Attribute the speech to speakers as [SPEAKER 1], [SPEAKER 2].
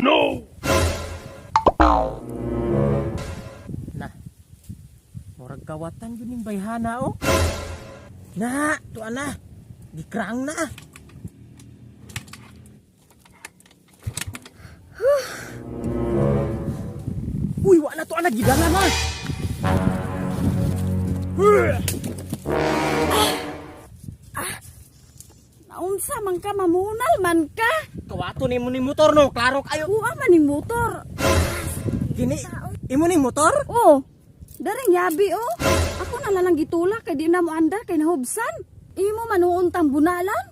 [SPEAKER 1] No!
[SPEAKER 2] Na. Murag kawatan yun yung bayhana oh. Na, tuan na. Gikrang na. Uy, wala to ana gidala na.
[SPEAKER 3] Naunsa man ka, mamunal man ka.
[SPEAKER 2] Kawato ni mo ni motor no, klaro kayo.
[SPEAKER 3] Kuha man ning motor.
[SPEAKER 2] Gini, imo ni motor?
[SPEAKER 3] Oh, daring yabi oh. Ako na lang gitulak kay di na mo andar kay nahubsan. Imo manuon tang bunalan.